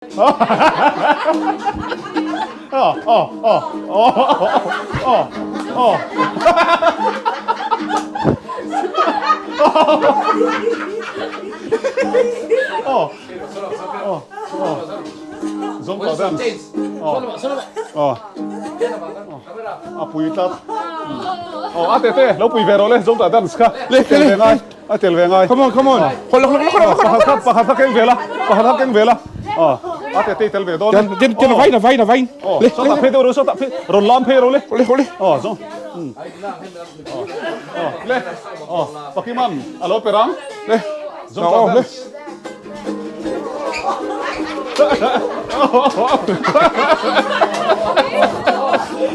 A pui tlat. Aw a tete lo pui ve rawh le Zongtah dance kha. Le tel ve ngai. A tel ve ngai. Come on come on. Khawh lawk lawk lawk lawk lawk. Pakhat pakhat kha keng ve la. Pakhat kha keng ve la. Aw a tete i tel ve dawn. Ten ten a vain a vain a vain. Aw sawtah phei deuh rawh sawtah phei rawn lam phei rawh le. Le le. Aw zawng. Aw le. Aw Pakiman a lo per ang. Le. Zongtah dance.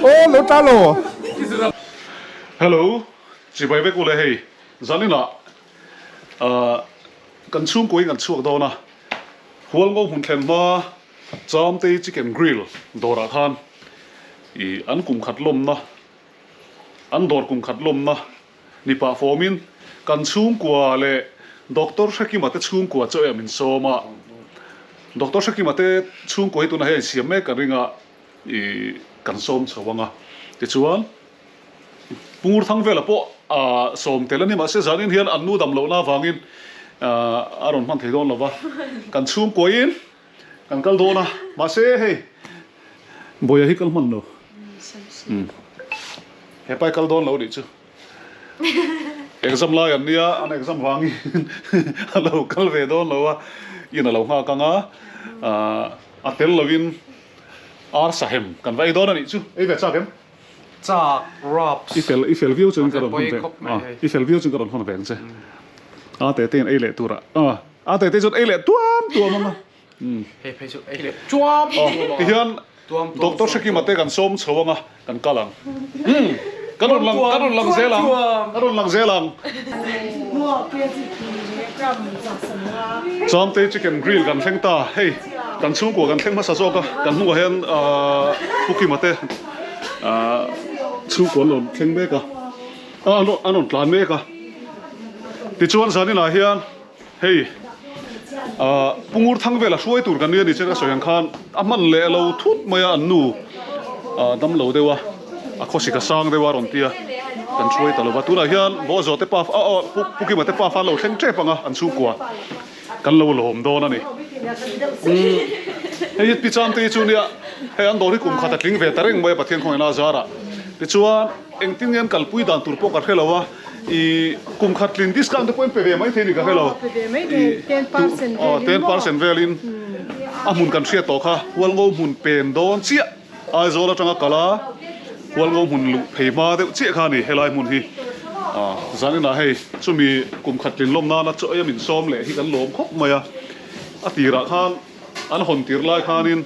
Aw lo ta lo. Hello, chibai vek ule hei zaninah kan chhungkaw in kan chhuak dawn a, Hualngo hmun thlen hma Chamtei Chicken Grill dawrah khan ih an kum khat lawmna an dawr kum khat lawmna Ni pah fawmin kan chhungkua leh Doctor Hrekima te chhungkua chu em insawm a, Doctor Hrekima te chhungkua hi tunah hian insiam mek kan ring a, ih kan sawm chho ang a. Tichuan, Pu Ngurthang vela pawh a sawm tel a ni, mahse zanin hian an nu dam lohna avangin a rawn hman thei dawn lo va, kan chhungkuain kan kal dawn a, mahse hei Bawia hi kal hman lo. Hepa hi kal dawn lo nih chu. Exam lai an nia, an exam vangin a lo kal ve dawn lo a, in a lo nghak ang a, a tel lovin ar sahem kan va ei dawn a nih chu, ei ve chak em? Chak raps. I fel i fel viau chuan ka rawn hawn ve, i fel viau chuan ka rawn hawn ve ang che, a te te in ei leh tur a, a te te chuan ei leh tuam tuam ang a. Hei phei chu ei leh tuam tuam ang. Tihian Doctor Hrekima te kan sawm chho ang a, kan kal ang. Kan rawn lang kan rawn lang zel ang, kan rawn lang zel ang. Chamtei chicken grill kan thleng ta, hei kan chhungkua kan thleng hmasa zawk a, kan hnungah hian Pu Kima te chhungkua an rawn thleng mek a, an rawn tlan mek a. Tichuan zaninah hian. Hei ah Pu Ngurthang vela hruai tur kan nia ni che ka sawi ang khan a hman leh lo thut mai a an nu ah dam lo deuh a a khawsik a sang deuh a rawn tia kan hruai ta lo va tunah hian Bawzawh te pa ah aw Pu Pu Kima te pa fa an lo thleng tep ang a an chhungkua kan lo lawm dawn a ni umm hei hi Pi Chamte hi chu nia hei an dawr hi kum khat a tling ve ta reng mai a Pathian khawngaihna a zarah tichuan engtin nge an kalpui dan tur pawh ka hre lo a. I kum khat tlin discount te pawh in pe ve mai thei ni ka hre lo. Pe ve mai thei, 10% velin maw? 10% velin a hmun kan hriat tawh kha Hualngo hmun pen dawn chiah Aizawl atanga kal a Hualngo hmun luh phei hma deuh chiah kha a ni helai hmun hi. Zaninah hei chumi kum khat tlin lawm nana chaw ei a min sawm leh hi kan lawm khawp mai a, a tirah khan an hawn tir lai khanin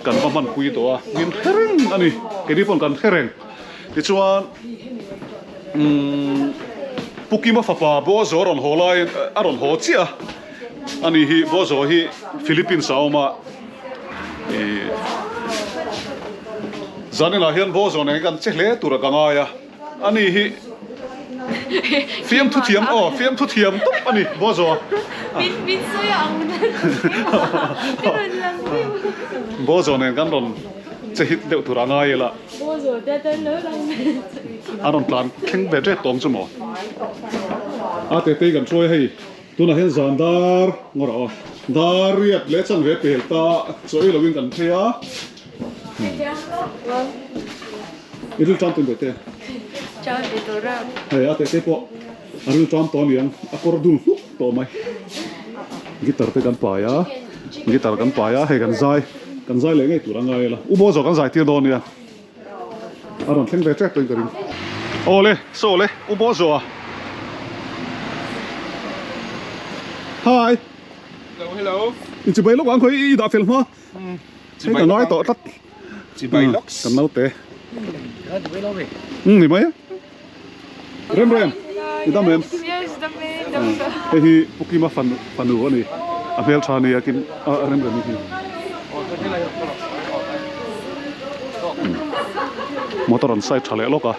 kan va hmanpui tawh a, min hre reng a ni, keini paw'n kan hre reng. Tichuan umm Pu Kima fapa Bozo a rawn haw laiin a rawn haw chiah a, ani hi Bozo hi Philippines ah a awm a, ih zaninah hian Bozo nen kan che hle tur a ka ngai a, ani hi fiamthu thiam aw fiamthu thiam tawp a ni Bozo a. Bozo nen kan rawn che hit deuh tur a ngai ila. A rawn tlan thleng ve tep tawng chu maw? A tete kan hruai a hei tunah hian zan dar ngawrh aw dar riat leh chan ve pel ta chaw ei lovin kan phei a i ril ṭam tun ve te hei a tete pawh a ril ṭam tawh a niang a kawr dul hnuk tawh mai guitar te kan pai a guitar kan pai a hei kan zai. Kan zai leh ngei tur a ngai ila. U Baw zawh kan zai tir dawn nia. A rawn thleng ve tep tawhin ka ring. Aw le, saw le, U Baw zawh a. Hi. Hello, hello. In chibai lawk ang khawi i dah fel hma. Hei ka ngai tawh tlat. Chibai lawks. Kan naute. Ni mai a. Rem rem, i dam em? Yes, dam e, dam sa. Hei hi Pu Kima fanu fanu a ni. A hmel tha nia Kim a rem rem hi. Motor an side tha leh lawk a.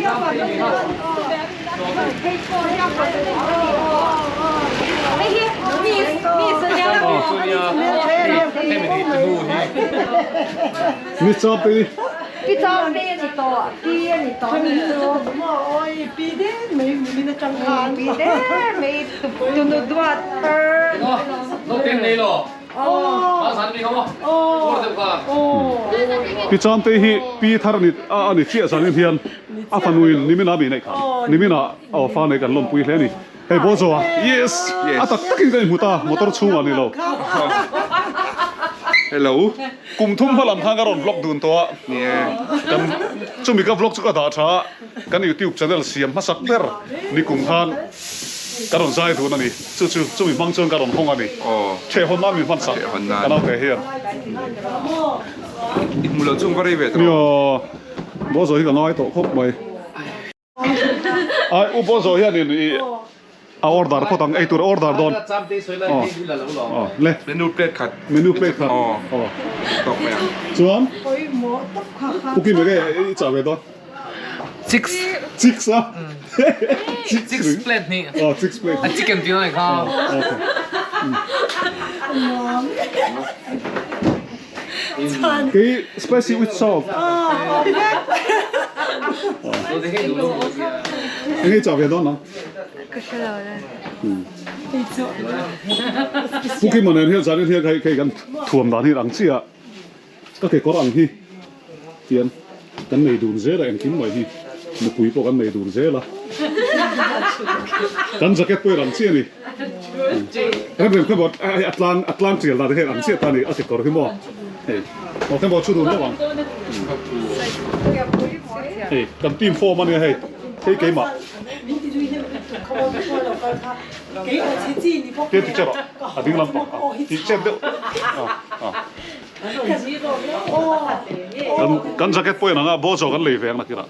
Ni Chamte Pi Chamte a ni tawh, pi a ni tawh ni chu. Pi der mai min atang khan. Pi der mai tunu duat thar. Pi Chamte hi pi thar a ni a ni chiah zanin hian a fanuin nimina mi neih kha nimina aw fa nei kan lawmpui hle a ni. Hei Bozo a yes a tak takin ka inhmu ta motor chhungah ni lo. Hello. Kum thum hma lam khan ka rawn vlog dun tawh a kan chumi ka vlog chu ka dah tha a kan youtube channel siam hmasak ber ni kum khan ka rawn zai dun a ni chu chu chumi hmang chuan ka rawn hawng a ni thehhawn nan min hman sak ka naute hian. I hmu lo chung va rei ve tawh. Nia Bozo hi ka ngai tawh khawp mai. Ai u Bozo hianin i a order phawt ang eitur a order dawn. Aw le. Menu plate khat. Menu plate khat. Aw. Tawk mai ang. Chuan Cookie mege i chah ve dawn. Chicks. Chicks a. Chicks plate hnih. Aw chicks plate. A chicken tih na ni kha. Okay. Kei spicy with salt. Enge chah ve dawn nang? Ka hre lo le. Pu Kim nen hian zanin hian hei hei kan thuam dan hi ang chiah ka kekawr ang hi tian kan nei dun zel a engkim mai hi nupui pawh kan nei dun zel a kan jacket pawh hi ang chiah a ni rem rem khaw a tlang a tlang tial dan te hian ang chiah ta a ni a kekawr hi maw hei aw khaw maw thu dun deuh ang hei kan team form a nia hei hei keimah Tia ti chet a ding lampang a ti chet deuh a Kan kan jacket pawh in anga bawlchaw kan lei ve ang nakirah.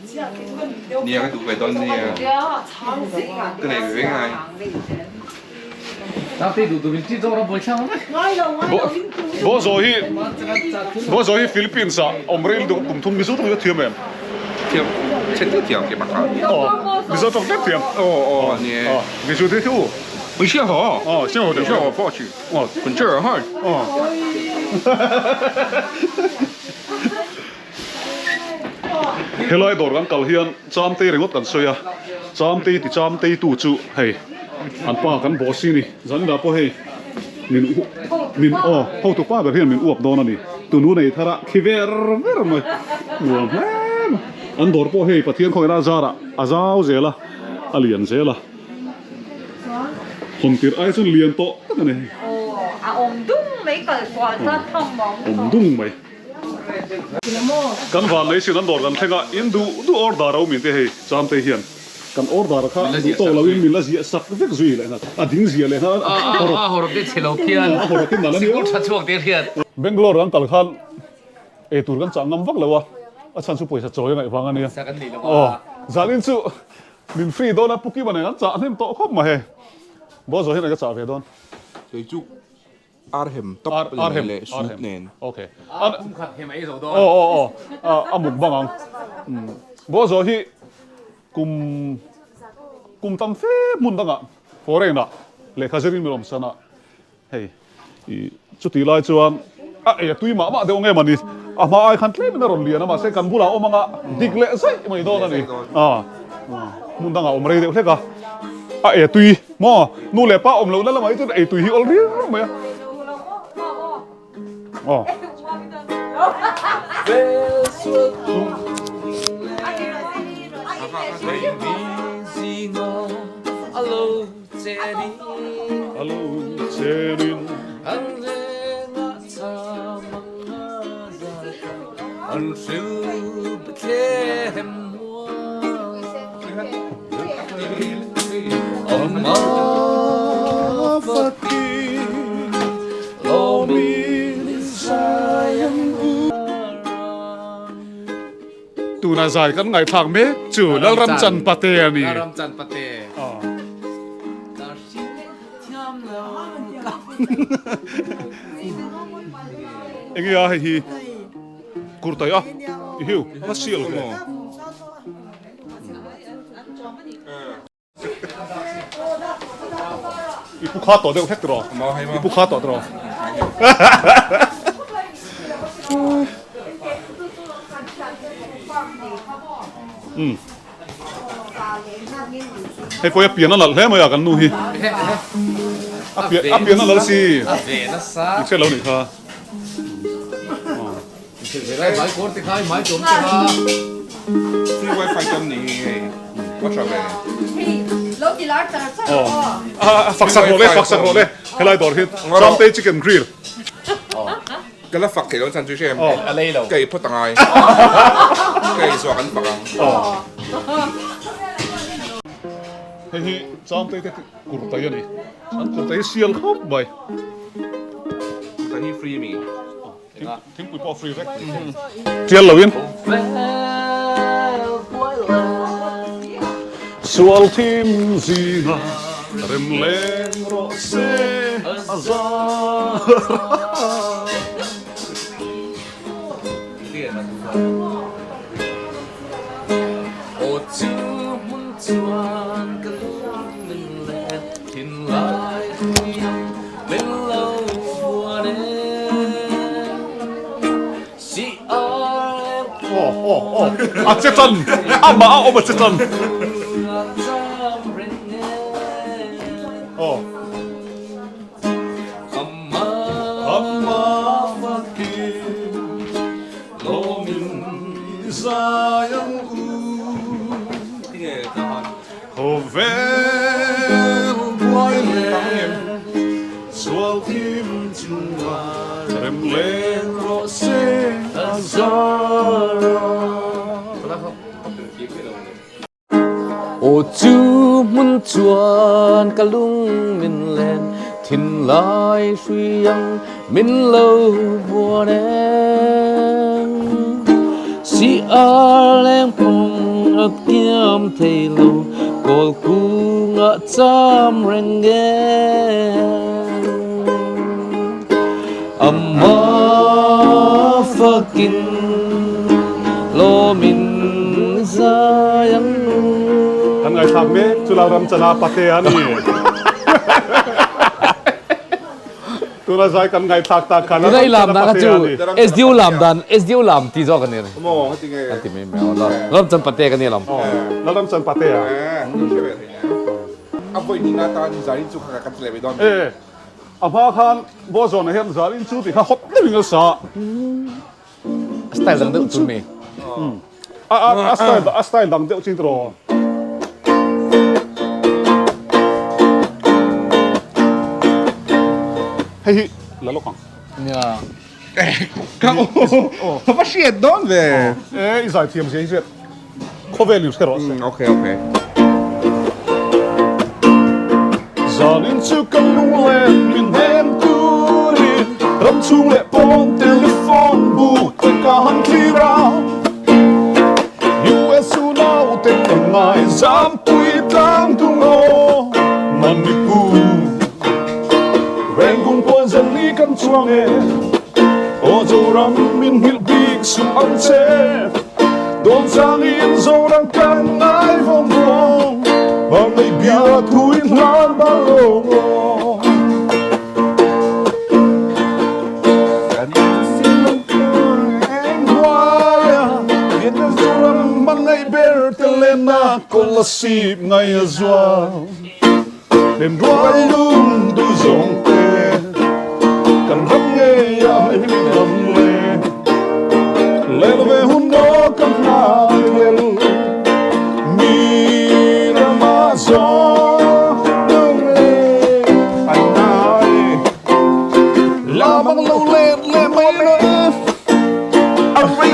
Nia ka duh ve dawn nia. Ka nei ve ve ngai. Bawlchaw hi bawlchaw hi Philippines ah awm rei lutuk kum thum Mizo tawng hi a thiam em? Thiam chhe deuh thiam ke bakah. Aw Mizo tawng deuh thiam. Aw aw nia. Mizo te chu. Ni xiao hou. Aw xiao hou. Ni xiao hou po chi. Kun chur hoi. Helai dawr kan kal hian Chamtei ringawt kan sawi a, Chamtei ti Chamtei tu chu hei an pa kan boss hi ni, zaninah pawh hei min min aw hotu pa ber hian min uap dawn a ni, tunu nei thar a khi ver ver mai nuam hle mai, an dawr pawh hei Pathian khawngin a zarah a zau zel a, a lian zel a. Hawn tirh ai chuan lian tawh tak a ni. Aw, a awm dung mai kal kual kha tham a awm tawh. Awm dung mai. Kan van nei sin an dawr kan thleng a, in duh duh order a awm in te hei Chamtei hian kan order kha duh tawk lo in min la ziah sak vek zui leh nghal a ding ziah leh nghal a A hawrawp te chhe lo khian a hawrawp in nal a ni sikul tha chhuak te hriat. Bangalore kan kal khan eitur kan chah ngam vak lo a, a chhan chu pawisa chawi a ngaih vang a nia. Aw, zanin chu Min free dawn a, Pu Kima nen an chah hnem tawh khawp mai hei. Bozo hian ka chah ve dawn. Kei chu ar hem top leh soup nen. Okay. Ar kum khat hem a ei zo dawn. Aw aw aw a muk bang ang. Bozo hi kum kum tam fe hmun dangah foreign ah lehkha zirin min awm san a. Hei i chutih lai chuan a ei a tui mah mah deuh nge mawni a hma ai khan tlem in a rawn lian a mahse kan bulah awm anga dik leh zaih mai dawn a ni a hmun dangah awm rei deuh hlek a a ei a tui maw nu leh pa awm lohna lamah hi chuan ei tui hi awl riau mai a aw. Tuna zai kan ngaihthlak mek chu Lalramchan Pate a ni. Lalramchan Pate. Enge a hei hi kurtai a i hiu a sial ve. I pu kha tawh deuh hlek tiraw? I pu kha tawh tiraw? Umm. Hei pawh hi a pian a nalh hle mai a kan nu hi. A pian a pian a nalh si. I hriat lo nih kha. Free wifi tam ni hi hei watch out ve. Aw fak sak rawh le fak sak rawh le helai dawr hi Chamtei chicken grill. Ka la fak thei lo chan chu hre em ka ei phawt angai ka ei zawh kan fak ang. Hei hi Chamtei te kurtai a ni an kurtai hi sial khawp mai. Kurtai hi free mi. Thingpui pawh free vek. Tial lo in. Sual thim zinga rem leng rawh se a zar Aw chu hmun chuan ka lung min let thinlai hliam min lo buan e Si ar Aw aw aw a che tan amah a awm a che tan Aw Amah fakin Lawmin i zai ang u. Khawvel buai leh sual thim chunga rem leng rawh se a zar a. Aw chu hmun chuan ka lung min len thinlai hrui ang min lo buan em. Si ar leng pawng a kiam thei lo kawl kung ah cham reng em. Amah fakin lawmin zai ang u. Kan ngaithlak mek chu Lalram chana pate a ni. Tuna zai kan ngaithlak tak kha Lalram chana pate a ni. SDO lam dan SDO lam ti zawk a ni. Kan ti mai mai aw. Lalram chan pate ka ni lam. Lalram chan pate a. A vawi hnih na tan zai chu kha kan ti leh mai dawn. A hma khan Bawzawna hian Zalin chu ti kha hawt deuhin a sa. A style dang deuh chu mi. A a style a style dang deuh chin tiraw. Hei hi la lawk ang. Nia. Ka aw ka va hriat dawn ve. E i zai thiam zia hi hriat khawvel in hre rawh se. Okay okay. Zanin chu ka lunglen min hnem turin ram chhung leh pawn telephone booth te ka han thlir a. US unau te ka ngai zampui tlang tung aw Manipur. Rengkung puan zan ni kan chuang e Aw Zoram min nghilh bik suh ang che Dawn changin Zoram kan ngai vawng vawng Hmangaih bia thu in hlan bal lawng aw. Kan insil eng huai a Vietnam Zoram hmangaih ber te lenna Kolasib ngai a zual. Hlim rual lung duh zawng te kan ram ngei a hlim ram le Lel ve hun đó kan hna lel mi rama gió nung le anh nai la mang lâu lên le mấy nữa a rei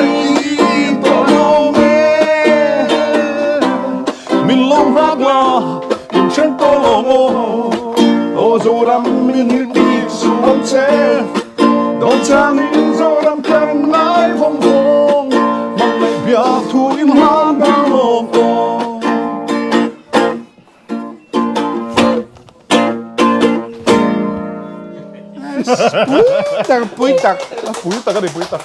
tawh lo nge Min lo nghak la in then tawh lo maw Aw Zoram min hrilh bik suh ang che Dawn changin Zoram kan ngai vawng vawng Hmangaih biak thu in hlan ber lawm aw. Pui tak pui tak. Pui tak a ni pui tak.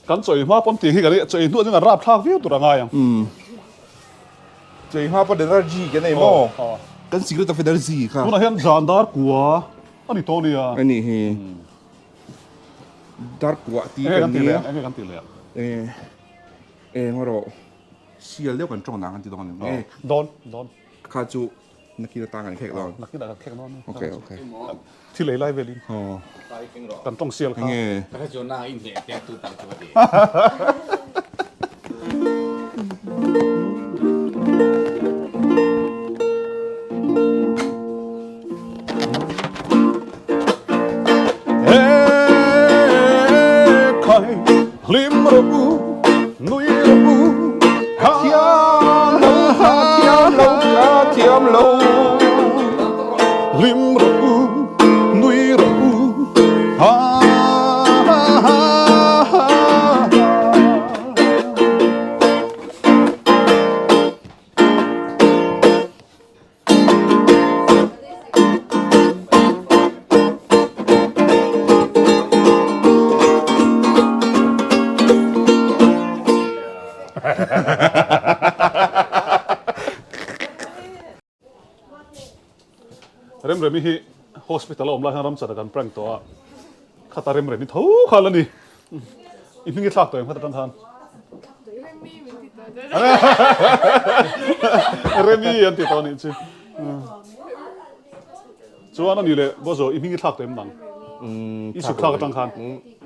Kan chawi hma pawn tih hi ka ri chawi hnuah chuan a rapthlak viau tur a ngai ang. Chei hma pawn energy kan nei maw? Kan secret of energy kha. Tunah hian zan dar kua a ni tawh nia. A nih hi. Dar kua ti kan nia. Enge kan ti leh a? Eng erawh sial deuh kan tawng nang an ti dawn em? Dawn, dawn. Kha chu nakin atang kan khek dawn. Nakin ah kan khek dawn. Okay, okay. Thil ei lai velin kan tawng sial kha. Enge? Ka chu na in hneh te tu tak chu ka ti. Hlim rawh u, nui rawh u, ka thiam lo, ka thiam lo, ka thiam lo. Hlim rawh u, nui rawh u, ha ha ha ha. Remremi hi hospital a awm lai hian ramchana kan prank tawh a, khata Remremi tho kha la ni. I hming i thlak tawh em khat atang khan? Remi min ti tawh dawn. Remi an ti tawh anih chu. Chuan ani leh Bozo i hming i thlak tawh em nang? I chhuk thlak atang khan.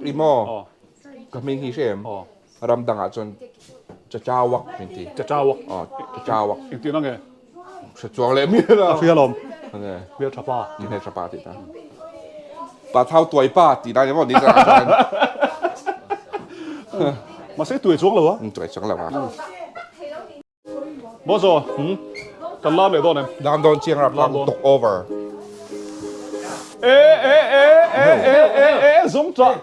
I maw? Ka hming hi hre em? Ram dangah chuan Chachawak min ti. Chachawak. Aw, Chachawak. Engtin ange? Hre chuang leh mial a. A hria lawm. Ange. Hmel tha pa. Hmel tha pa tih ta. Pa thau tuai pa tih lai ni maw ni zan chuan. Mahse tuai chuang lo a. Tuai chuang lo a. Bozo, kan lam leh dawn em? Lam dawn chiang rap lam tuk over. E e e e e e e zawng tah.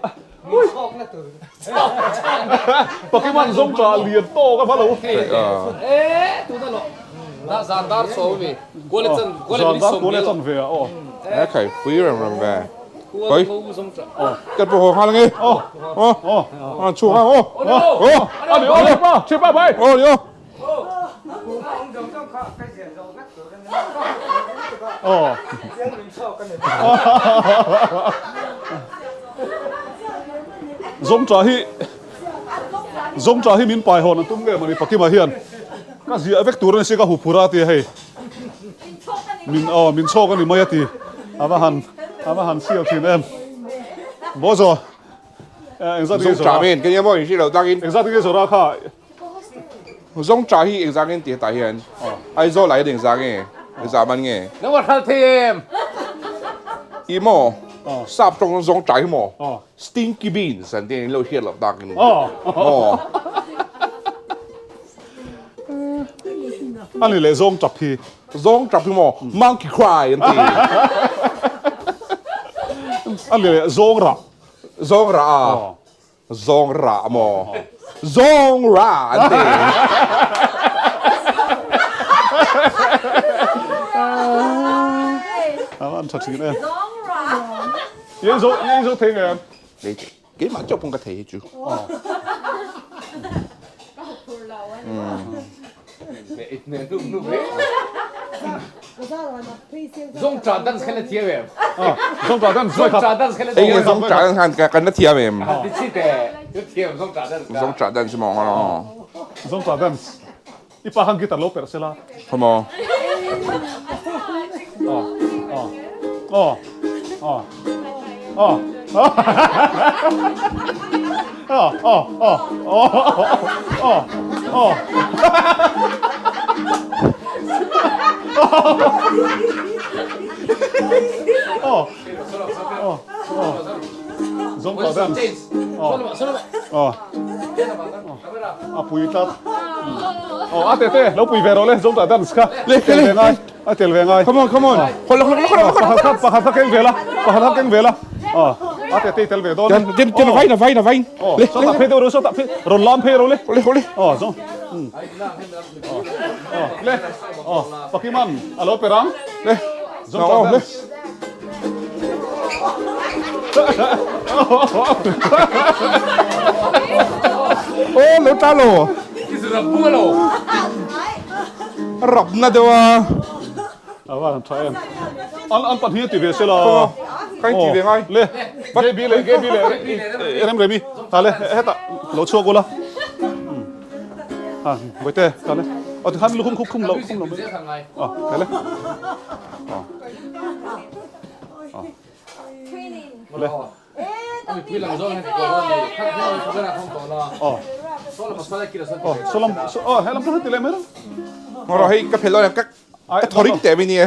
Pakiman zawng tah lian tawk a va lo. E tuna lo. Da zan dar so mi. Kuala chan kuala Zan dar kuala chan ve a aw. E khai pui rem rem ve. Koi. Kan pu ho nghal nge. Aw. Aw. Aw. An chu ha aw. Aw. Ani aw pa che pa bai. Aw ni aw. Aw. Zawngṭah hi Zawngṭah hi min pai hawn an tum nge mawni Pakima hian ka ziah vek tur a ni si ka huphur a tia hei min aw min chhawk a ni mai a ti a va han a va han sial thin em Bozo engzat nge Zawngṭah men ka nia maw in hriat loh takin engzat nge zawra kha Zawngṭah hi engzah nge an tih hetah hian Aizawl ah hian engzah nge engzah man nge Nang a hral thei em? I maw sap tawng zawngṭah hi maw stinky beans an tih in lo hriat loh takin maw. A ni leh zawngṭap hi. Zawngṭap hi maw monkey cry an ti. A ni leh zawngrah. Zawngrah a. Zawng rah maw? Zawng rah an ti. An tha thin em. Yei zo yei zo thei ngem. Keimah chauh pawh ka thei hi chu. Zong cha dance kha na thiam em? Zong cha dance Zong cha dance kha na thiam em? Zong cha dance khan kan na thiam em? Ti chi te tu thiam zong cha dance. Zong cha dance mo ngono. Zong cha dance. I pa hang guitar lo per sela. Come on. Oh. Oh. Oh. Oh. Oh. Oh. Oh. Oh. Oh. Oh. Oh. Oh. Oh. Oh. Zong ta dance. Oh. Oh. A pui tlat. Oh, a tete, lo pui ve rawh le, zong ta dance kha. Le, le, le. A tel ve ngai. Come on, come on. Khawh lo, khawh lo, khawh lo, khawh lo. Pakhat pakhat kha keng ve la. Pakhat kha keng ve la. Aw, a tete tel ve dawn. Ken ken vain a vain a vain. Aw, saw tak phei deuh ro, saw tak phei. Rawn lam phei ro le. Le, le. Aw, zawng. Aw, le. Aw, Pakiman, a lo per ang. Le. Zawng ta Le. Aw, lo ta lo. Ki zura bu lo. Rapna deuh a. A va han tha em. An an pahnih a ti ve sela. Ka in ti ve ngai. Le KB leh KB leh rem remi. Ta le hetah lo chhuak ula. Ha Bawihte ta le. Aw tikhan lukhum khup khum lo khum lo mai. Aw ta le. Aw. Aw. Le. Ngawrh hei ka phelh dawn em ka ka thaw ring teh mai nia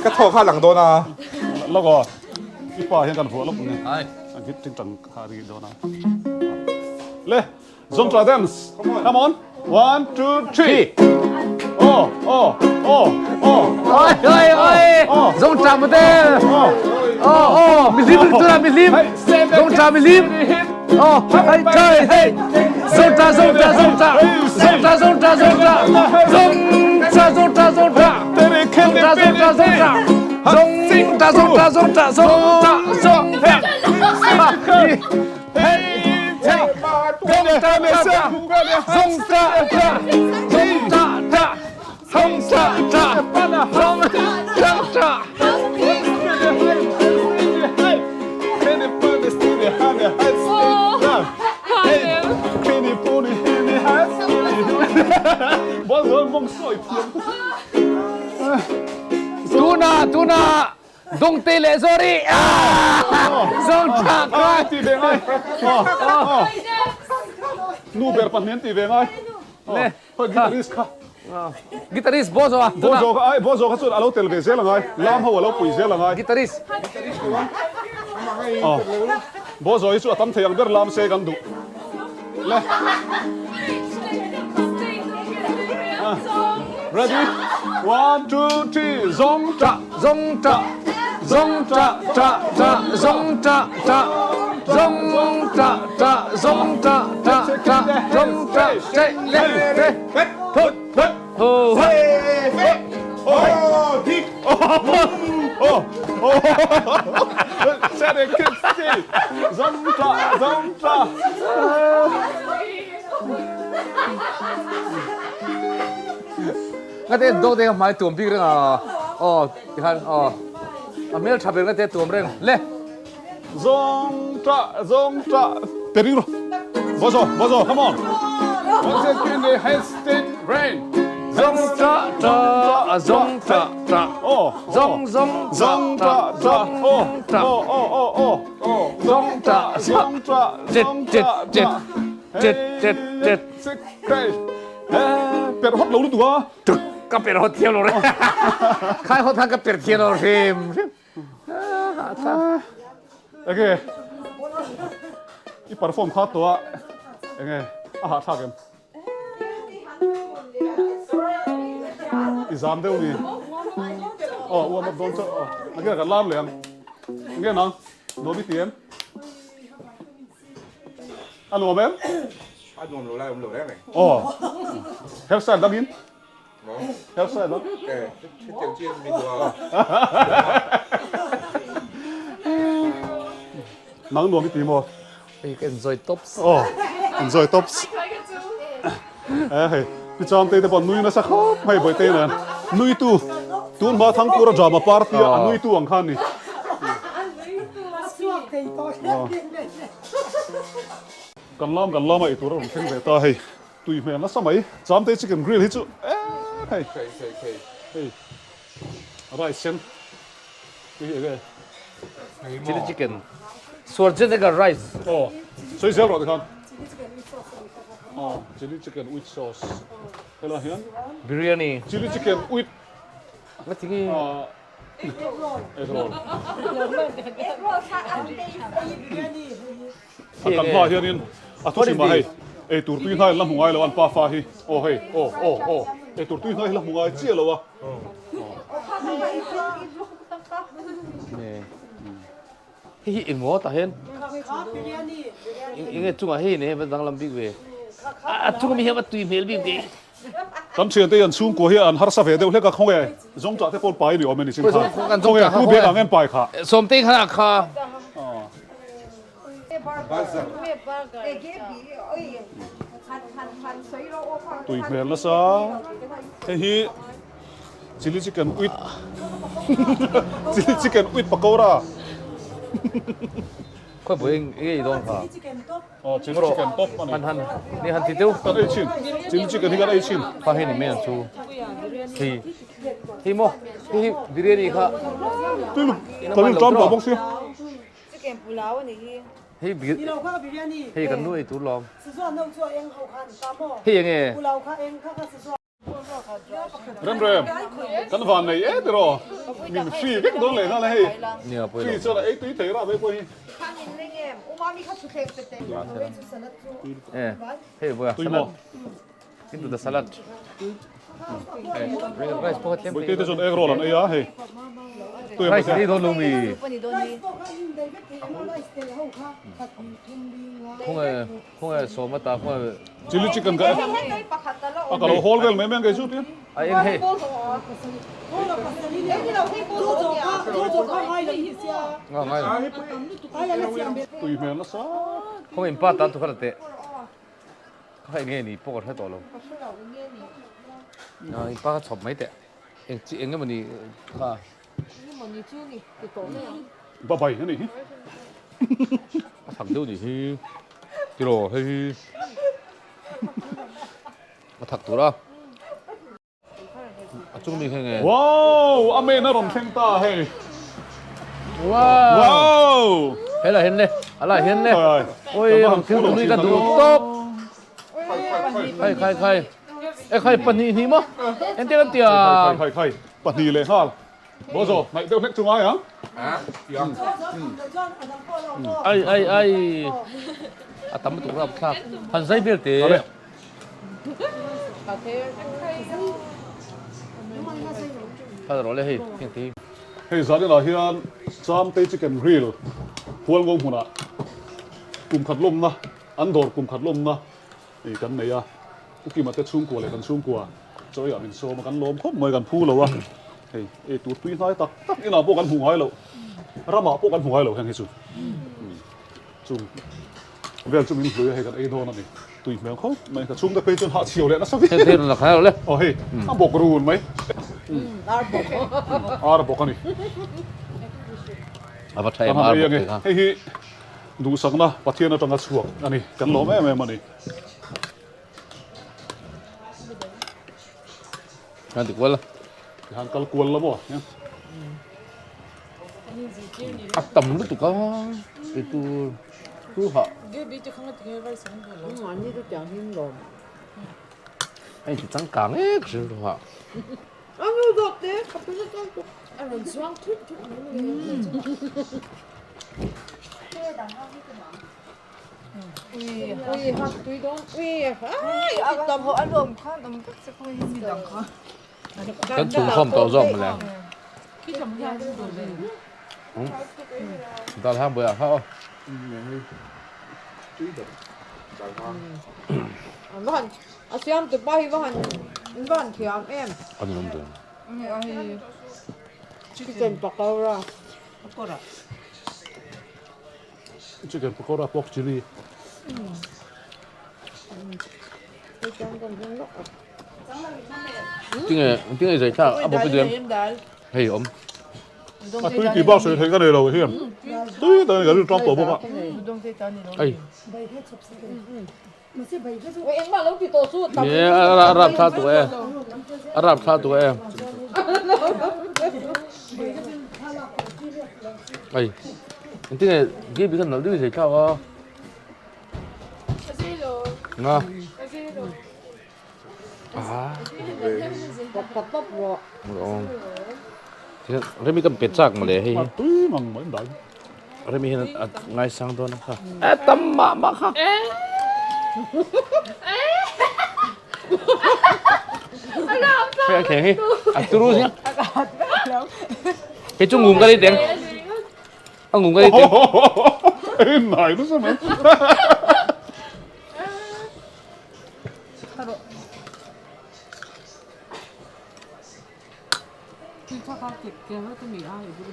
ka thaw kha a lang dawn a. Lawk aw i pa hian kan vuah lawk ni a git ting tang kha a ri dawn a le Zongtra dance come on one two three oh oh oh oh Oi oi oi Zongtra model oh oh mi hlim tu la mi hlim Zongtra mi hlim oh hey hey hey Zongtra Zongtra Zongtra Zongtra Zongtra Zongtra Zongtra Zongtra Zongtra Zongtra Zongtra Zongtra Zongtra Zongtra Zongtra Zongtra Zongtra Tuna tuna Dungte leh Zawri Zawng tha kai ti ve ngai nu ber pahnih an ti ve ngai le hoi guitarist kha guitarist Bozo a Bozo kha ai Bozo kha chuan alo tel ve zel angai lam ho alo pui zel angai guitarist Bozo hi chu a tam thei ang ber lam se kan duh le Ready one two three zawng ta zawng ta zawng ta ta ta zawng ta ta zawng ta ta zawng ta ta ta zawng ta che le te thut thut hu hu Oh dik Oh oh Set it zawng ta zawng ta Ngate dawk te hmai tuam bik reng a aw tikhan aw a hmel tha ber ngate tuam reng le. Zawng ta zawng ta pe ring rawh Bozo Bozo come on Once again the head state rain Zawng ta ta a zawng ta ta aw zawng zawng zawng ta ta aw aw aw aw aw zawng ta zawng ta Tet zawng tet ta tet tet tet tet Per hot lo lutuk a. Ka per hot thiam lo re. Khai hot han ka per thiam lo hrim hrim. Enge i perform kha tawh a enge a hahthlak em? I zam deuh ni. Aw uam up dawn chauh aw. Nakinah kan lam leh ang. Enge nang nuam i ti em? A nuam em? A nuam lo lai awm lo reng reng. Aw. Hairstyle dang in? Hairstyle dang? Eh, hetiang chi an min duh a. Nang nuam i ti maw? Hei ka enjoy tops. Aw, enjoy tops. Eh hei, pi Chamtei te pawh nui nasa khawp mai Bawihte nen. Nui tu, tun hma Thangkura drama party a nui tu ang kha a ni. Kan lam kan lama eitur a rawn thleng ve ta hei, tui hmel nasa mai. Chamtei chicken grill hi chu eh hei. Hei rice sen hei hi enge? Chilli chicken Schwarzenegger rice. Aw sawi zel rawh tikhan. Aw chilli chicken with sauce helai hian. Biryani. Chilli chicken with. Ngati nge? Egg roll. Egg roll. A kan hma hianin a thu hrim a hei eitur tui hnai la hmu ngai lo an pa fa hi aw hei aw aw aw eitur tui hnai la hmu ngai chiah lo a. Hei hi eng maw tah hian eng nge chungah hei nei hian danglam bik ve a chung ami hian a tui hmel bik ve. Kan thiante hian chhungkua hi an harsa ve deuh hlek a khawnge zawngṭah te pawn pai ni awm e ni chin kha khawnge tu bek ang em pai kha. Sawmtei khan a kha. Tui hmel nasa. Hei hi chilli chicken with chilli chicken with pakora. Khoi bui nge i dawn kha. Aw chilli chicken top ani. Han han ni han ti teu. Kan ei thin. Chilli chicken hi kan ei thin. Kha hei ni mai ang chu. Hei hei maw hei hi biryani kha. Tui lu kan in tlam tawh bawk sia. Chicken pulao ani hi. Hei bir hei kan nu ei tur lawm. Hei enge. Rem rem kan van nei e tiraw min hri vek dawn leh nghal a hei. Nia pawilo. Hri chuan a ei tui thei rah mai pawh hi. E hei vawi a salad. Into the salad. Rice pawh tlem Bawihte te chuan egg roll an ei a hei. Rice ei dawn lo mi. Khawnge khawnge sawm ata khawnge Chilli chicken ka a ka lo hawl vel mai mai ang kei chu tia. A eng hei. Nga ngai lo. Tui hmel nasa. Khawnge in pa tan thu kha la teh. Kha eng nge ni pawh ka hre tawh lo. In pa kha chhawp mai teh. Eng chi eng emawni kha. Emawni chu ni ti tawh mai ang. Ba bai a nih hi. A thak deuh nih hi. Tiraw hei hi. A thak tur a. A chung mi kha nge. Wow! A main a rawn thleng ta hei. Wow! Wow! He lah hian le, a lah hian le. Oi, rawn thil tum hi ka duh tawp. Khai khai khai. E khai pahnih hnih maw? Entir an tia. Khai khai khai. Pahnih leh nghal. Bozo, hnaih deuh hlek chu ngai ang. Ai ai ai. A tam lutuk rap thlak. Han zai vel te. Phal rawh le hei heng te hi. Hei zaninah hian Chamtei Chicken Grill Hualngo hmunah kum khat lawmna an dawr kum khat lawmna ih kan nei a, Pu Kima te chhungkua leh kan chhungkua chaw eiah min sawm a, kan lawm khawp mai kan phu lo a, hei ei tur tui hnai tak tak inah pawh kan hmu ngai loh, ramah pawh kan hmu ngai lo heng hi chu chung Vel chu min hlui a hei kan ei dawn a ni. Tui hmel khawp mai. Ka chhungte phei chuan hahchhiau leh nasa viau. Thei thei rawn la khai lo le. Aw hei a bawk run mai. Ar bawk. Ar bawk a ni. A va tha em ar bawk te kha. Hei hi duhsakna Pathian atanga chhuak a ni. Kan lawm em em a ni. Kan ti kual la. Tihan kal kual la maw? A tam lutuk a ei tur tu hah. A inti changkang ek hrim tu hah. Kan chhung khawm tawh zawk mawle. Dal hang buai ah kha aw. A siam tu pa hi va han va han thiam em. An awm dun. Chicken pakora. Pakora. Chicken pakora pork chili. Tinge tinge zai thlak a bawk i duem hei awm. A tui tih bak sawi theih ka nei lo hian tui tak a ni ka rilru tang tawh bawk a. Ei. Ni a rap thla tuk e a rap thla tuk e. Ei. Tinge gibi khan nalh deuh i zai thlak a. Nga. Remi kan pe chak mawle hei hi. Tui mang mai dai. Remi hian a ngaisang dawn a kha. E tam mah mah kha. Hei a thleng hi a turu sia. Hei chu ngum ka ni teng. A ngum ka ni teng. Ei nai nasa mai.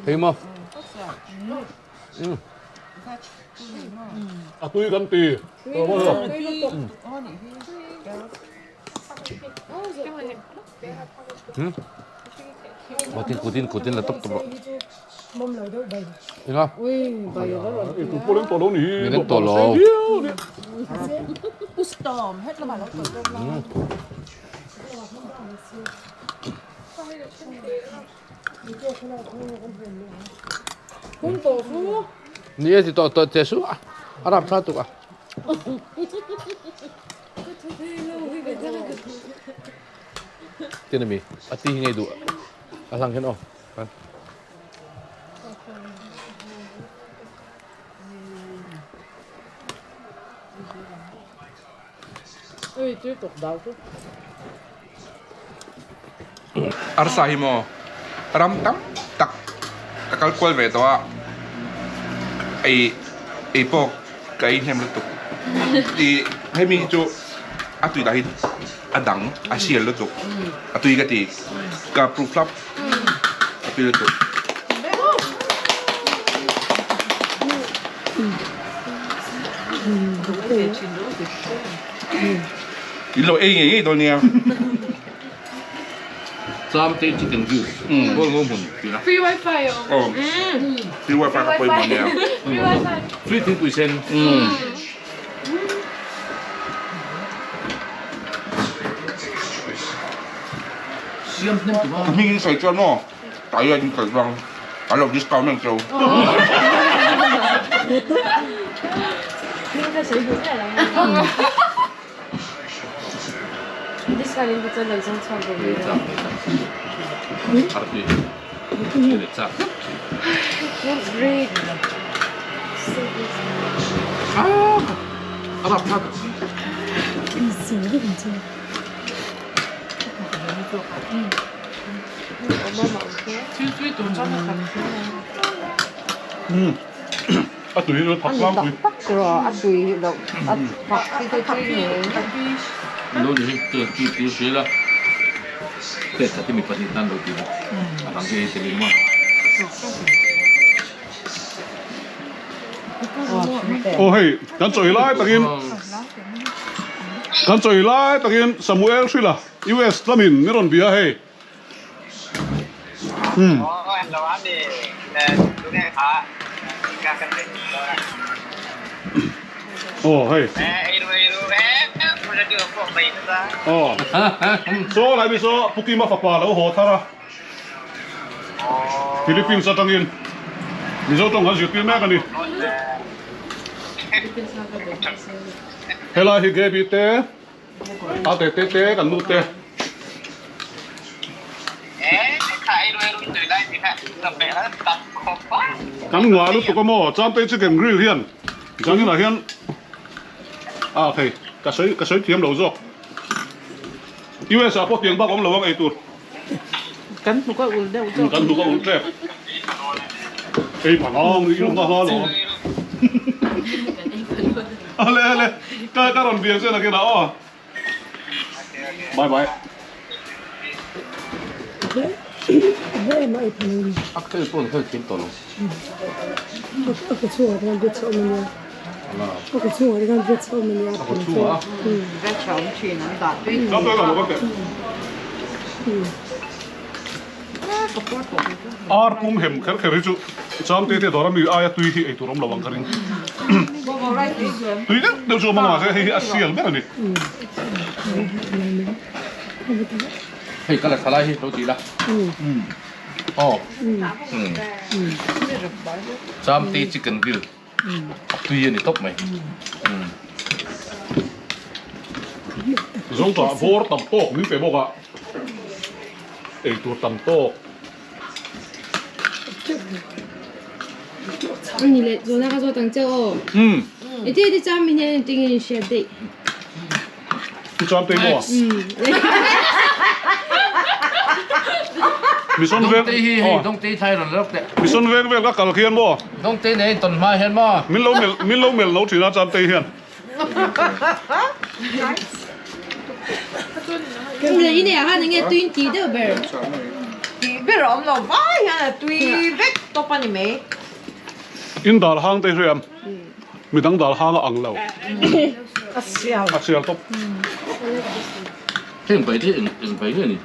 Hei maw. A tui kan ti. Kutin kutin kutin la top top rawh. Enga? I tu pawh leng tawh lo ni hi. Leng tawh lo. Ni e ti tawh tawh che su a. A rap tha tuk a. Tin ami a ti hi ngei duh a hlang hian aw. Ui tui tuk dau chu. Arsa hi maw ram tam tak ka kal kual ve tawh a, ei ei pawh ka ei hnem lutuk ih hemi hi chu a tui dah hi a dang a sial lutuk a tui ka ti ka proof hlap a tui lutuk. In lo ei ngei ngei dawn nia. Chamte chicken grill goal ngo hmun tih a. Free wifi aw. Aw. Free wifi ka pawimawh nia. Free wifi. Free thingpui sen. Siam hnem tu Ka hming in sawi chuan maw tai a in kal chuang an lo discount ang cheu. Hming ka sawi duh miah lo. Discount in chuan lo zawng chhuak ve mai rawh. Looks great. So tasty. A tui hi thak tlang pui. Tak rawh a tui loh a thak hi chu tui ngei. Lo ni hi tu tu tu hria la pek khat hi mi pahnih tan lo ti bawk a dang hi ei tel in maw. Aw hei kan chawi lai takin kan chawi lai takin Samuel Hrila US lamin ni rawn bia hei. Aw hei. Aw. Saw lai mi saw Pu Kima fapa lo haw thar a. Philippines atangin Mizo tawng kan zirtir mek a ni. Helai hi Gaby te A te te te kan lut te. Kan ngah lutuk a maw Chamte chicken grill hian zaninah hian a thei ka sawi ka sawi thiam lo zawk US ah pawh tiang bak awm lo ang ei tur. Kan hnuk a ul deuh zawk. Kan hnuk a ul tep. Ei phangang i lawm na hla lo. Ale ale ka ka rawn biak che nakin ah aw. Bye bye. A khel pawh khel thiam tawh lo. A ka chhungah te khan veg chho awm ania. A ka chhungah te khan veg chho awm ania. A ka chhungah a. Veg chho awm thin an dah tui. Ar pum hem kher kher hi chu Chamte te dawr ami aia tui hi ei tur awm lo ang ka ring. Tui deuh deuh chu a hmang mahse hei hi a sial ber a ni. Hei ka la tha lai hi lo ti la. Aw. Chamte chicken grill a tui a ni tawp mai. Zotah bawr tam tawk min pe bawk a, eitur tam tawk. Ani leh zawhna ka zawt ang che aw. I ti ti cham min hian engtin nge in hriat daih? Ti cham tei maw? Mission veng Dawngte hi hei Dawngte thai rawn lawk teh. Mission veng vel ka kal khian maw? Dawngte nei tawn hma hian maw? Min lo melh min lo melh lo thin a cham tei hian. I nei ah khan enge tui in tih deuh ber? Tih ber a awm lo vai hian a tui vek tawp a ni mai. In dal hang te hriam midang dal hang a ang lo. A sial. A sial tawp. Heng bai te eng eng bai nge ni?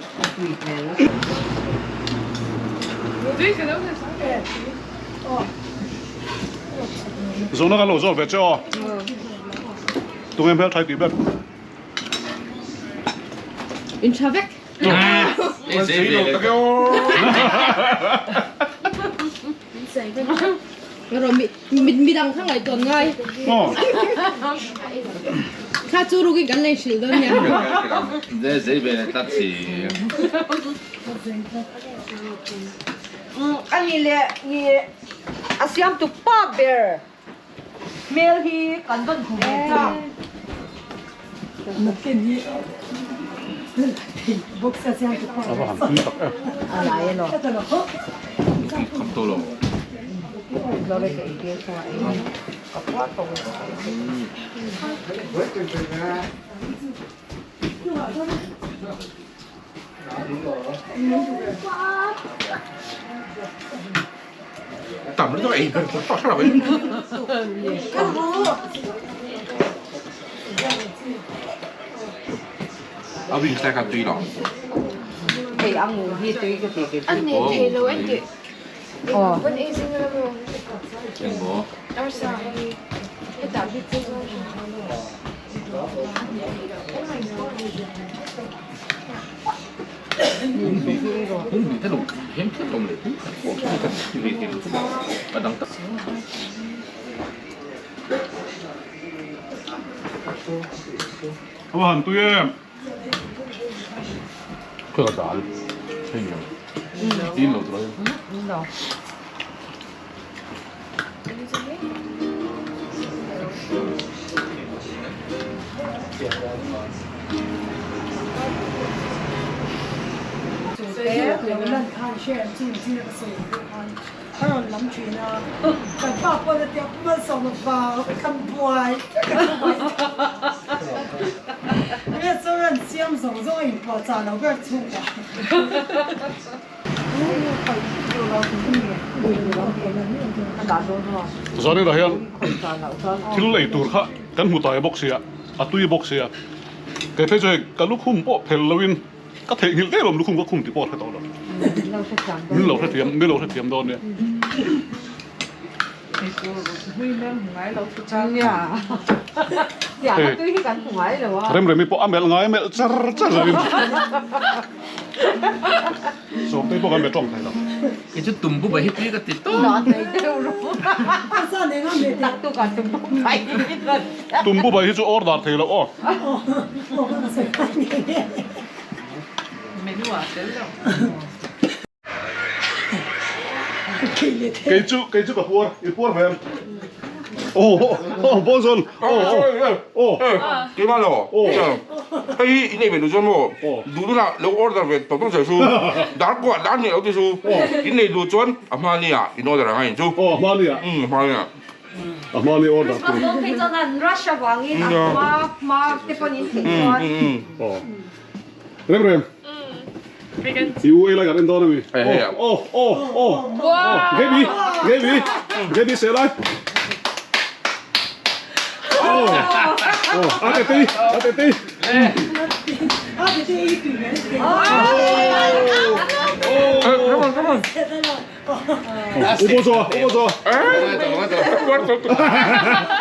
Zawhna kan lo zawt ve che aw. Tunge hmel thai tih ber. In tha vek. Midang kha ngaihtuah ngai. Kha chu rukin kan lei hrilh dawn nia. Zei ve tlat si. Ani leh i a siamtu pa ber hmel hi kan rawn hmu ve ta. Nakin hi box a siamtu pa. A va han tui tak em. A lai emaw. Kham to lo. Tam lutuk ei ber tur pawh hre lo in. A wings te kha tui lo. Thei ang hi tui ka ti ke. An nei thei lo an ti. Aw. An ei zing lam rawng. Engmaw? Arsa hi hetah bik chu zawng hran lo. A va han tui em. Ka dal hei ni tin lo tur No. Lan khan share chin chin ka sawi ang deuh khan a rawn lam thin a, kan pa pawn a tia malsawm a vang kan buai kan buai restaurant siam zawng zawng a inpuahchah lo ber chhungkua. Zanin ah hian thil ei tur kha kan hmu tai bawk sia, a tui bawk sia. Kei phei chu hei ka lukhum pawh phel loin ka theihnghilh daih lawm lukhum ka khum tih pawh a hre tawh lo. Min lo hrethiam, min lo hrethiam dawn nia. Remremi pawh a melh ngai melh char char loin. Sawmtei pawh kan be tawng thei lo. Kei chu tumbu bai hi tui ka ti tawp. Tumbu bai hi chu order thei lo aw. Kei chu kei chu ka puar i puar ve em aw aw Bawlzawn aw aw aw Keimah lo hei hi in ei ve duh chuan maw duh dun ah lo order ve tawp tawp zel chu dar kuah dar hnih lo ti chu in nei duh chuan a hma ni ah in order ang a in chu aw a hma ni ah a hma ni ah a hma ni order Christmas dawn phei chuan an rush avangin a hma hma te pawn in theih chuan aw Rem rem. I u ei lai kan en dawn ami. Oh oh oh oh. Gaby Gaby Gaby se lai. Oh oh a te ti a te ti. A te ti i tui mai. Oh. Come on come on. U bo zo u bo zo.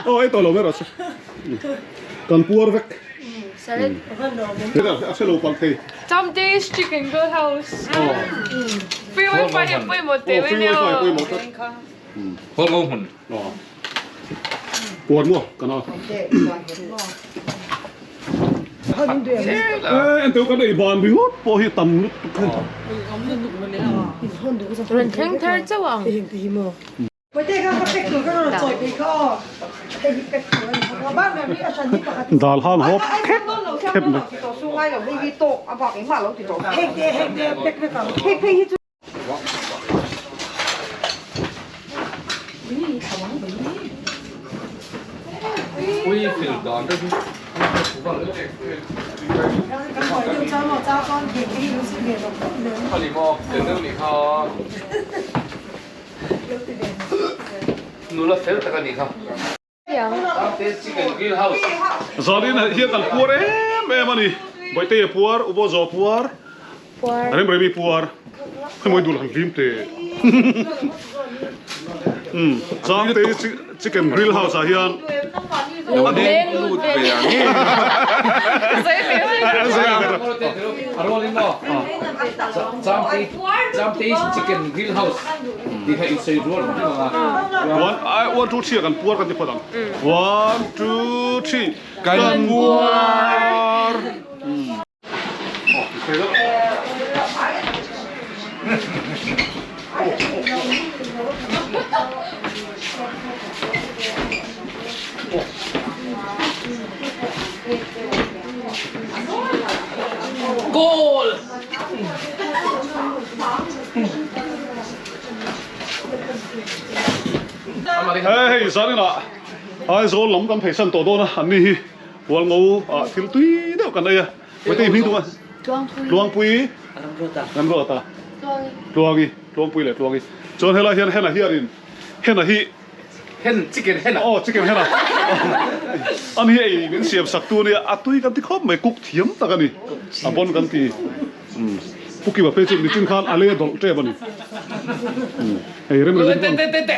Oh ei tawh lo ber a. Kan puar vek. Salad. A hre lo palh thei. Chamte's Chicken Grill House. Free wifi hi pawimawh teh mai nia aw. Pawimawh tlat. Haw ngo hmun. Puan maw kan a. Enteu kan ei ban ringawt pawh hi tam lutuk hei. Rawn thleng thar chauh ang. Dal han hawp khep khep mai. Nula fel tak a nih kha. Changte Chicken Grill House. Zanin hian kan puar em em a ni. Bawihtei a puar, Ubaw Zaw a puar, Remremi puar. Hemawi dul han hlim teh. Changte Chicken Grill House ah hian Lo leng lut ve ang e. A rual in maw? Changte Changte Chicken Grill House tih kha in sawi rual reng ang a. One, one, two, three ah kan puar kan ti phawt ang. One, two, three, kan puar. Goal! Hei zaninah Aizawl lam kan pheisan tawh dawn a, anni hi Hualngo ah thil tui deuh kan ei a. Mate hming tum a? Tluangpui. Ramruata. Tluangi. Tluangpui leh Tluangi. Chuan helai hian Hena hianin Hena hi Hen chicken Hena. Aw chicken Hena. Ani hi ei min siam sak tu ania a tui kan ti khawp mai cook thiam tak ani. A bon kan ti. Pu Kima phei chu nichin khan a le dawlh tep ani. Hei rem rem Te te te te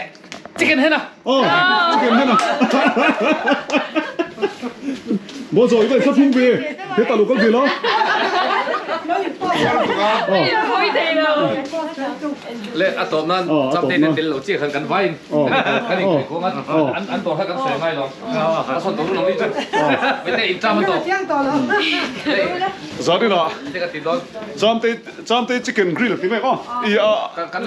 chicken Hena. Aw chicken Hena. Bo zawi ka inthla thung ve hetah lo kal ve la. Le a tawp nan chapte te tel lo chiah khan kan vai in kan in khawi kawng a an an tawh kha kan sawi ngai lo a sawn tawh lo ni chu mite in cham a tawp Zanina Chamte Chamte chicken grill ti mek aw i a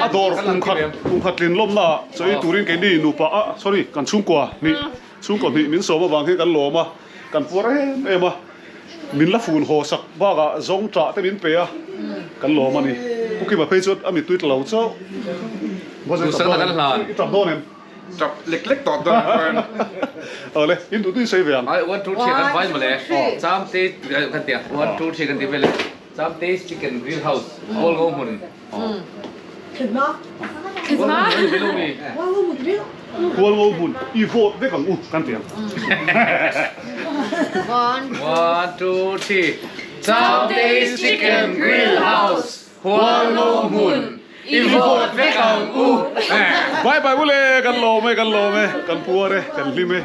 a dawr kum khat kum khat tlin lawmna ah chawi turin keini nupa a sorry kan chhungkua hnih Chhungkaw hnih min sawm avang hi kan lawm a, kan puar em em a, min la fun haw sak bakah zawng ṭah te min pe a, kan lawm a ni. Pu Kima phei chuan a mittui tla lo chauh. I ṭap dawn em? Ṭap lek lek tawh dawn chuan. Awle, in duh duh in sawi ve ang. Ai, one two three kan vai mawle. Chamte kan ti a, one two three kan ti vel e. Chamte's Chicken Grill House, Hualngo hmun. Khitma. Khitma. Hualngo hmun i vote vek ang u kan ti ang. One, two, three. Chamte's Chicken Grill House, Hualngo hmun i vote vek ang u. Bye bye ule, kan lawm e, kan lawm e, kan puar e, kan hlim e.